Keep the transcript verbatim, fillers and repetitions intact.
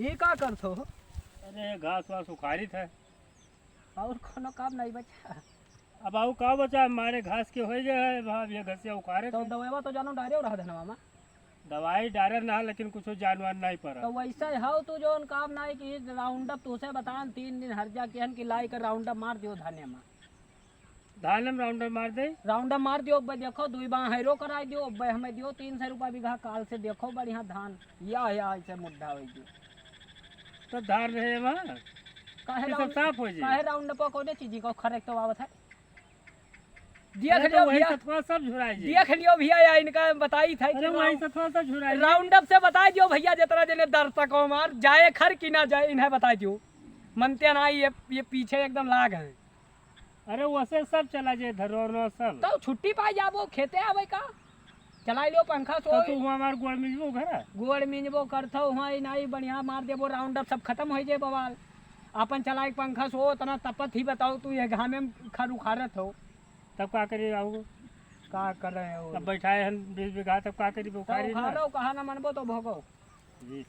ये का करत हो? अरे, घास वास उखारित है। और कोनो काम नहीं बचा? अब आऊ का बचा, मारे घास के होइ गए है, अब ये घसिया उखारे तो थे। दवाईवा तो जानो डारे रहा धनवा मा। दवाई डारे ना, लेकिन कुछ जानवर नहीं पड़ा। तो वैसे हौ तू, जौन काम नहीं कि राउंडअप तुसे बतान, तीन दिन हर जा केहन कि लाई कर राउंडअप मार दियो धाने मा। धान में राउंडअप मार दे। राउंडअप मार दियो, अब देखो, दुई बार हैरो कराई दियो, अब हमें दियो तीन सौ रुपया बीघा, काल से देखो बढ़िया धान, या, या ऐसे मुड्ढा होइ गयो। तो धान रहे वहाँ, काहे ये सब राउंड-, साफ होइ जाए। काहे राउंडअप कौने चीज को खरेक तो आवत है? देख अरे तो लियो वही भैया, सतुआ सब झुराई जाए। देख लियो भैया, या इनका बताई था कि अरे वही राउंड-, सतुआ सब झुराई जाए। राउंडअप से बताई दियो भैया, जितना जने दर्शक हो हमार, जाए खर कि ना जाए, इन्हें बताई दियो। मनते ना, ये, ये पीछे एकदम लाग है। अरे वैसे सब चला जाए, धरोहर सब। तो छुट्टी पाई जाबो, खेते आवे का? चलाई लियो पंखा तो सोई। तू हुआँ हमार गोड़ मिंजबो घर? गोड़ मिंजबो करथो, हुआँ ई नाई बढ़िया मार देबो, राउंडअप सब खतम होइ जाए बवाल। अपन चलाई पंखा सो, उतना तपत ही बताओ, तू ये घामे में खर उखाड़त हो। तब का करी आऊ? का कर रहे हो? अब बैठाए हन बीस बीघा, तब का करी, तो उखाड़ी ना। उखाड़ो, कहा ना मनबो तो भोगो। जी।